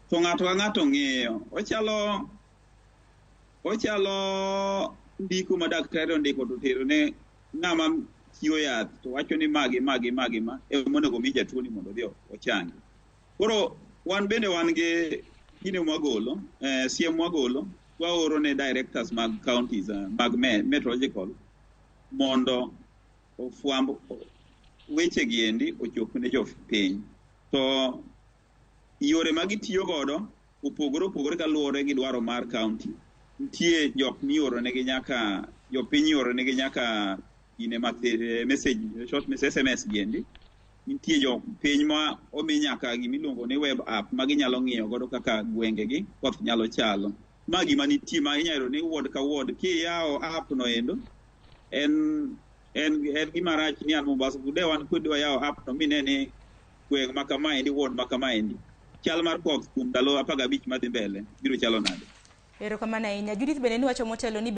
To ng'ato ka ng'ato ng'iyo. Ochalo ochalo ndiko ma daktari ondiko to otero ne ng'ama chiwo yath to wacho ni ma gi ma gi ma gi ma ema onego mi jatuo ni mondo odhi ochangi. Koro wan bende wan gi gine mwagolo, siem mwagolo, waoro ne directors mag counties mag meteorological mondo ofwamb weche gi endi ochop ne jopiny. To yore ma gitiyo godo opogore opogore kaluwore gi dwaro mar county. Nitie jok mioro negi nyaka jopiny ioro negi nyaka gine message, short message, SMS gi endi. Nitie jopiny ma omi nyaka gimiluongo ni web app ma ginyalo ng'iyo godo kaka gwenge gi koth nyalo chalo. Ma gima nitie ma inyalo yudo ni ward ka ward kiyawo app no endo en gima rach ni an Mombasa de wan kodi wayawo app no mine ni gweng' ma kamaendi, ward ma kamaendi, chal mar koth kuom ndalo 15 madhi mbele biro chalo nade. Erokamano ahinya. Judith bende niwacho motelo ni.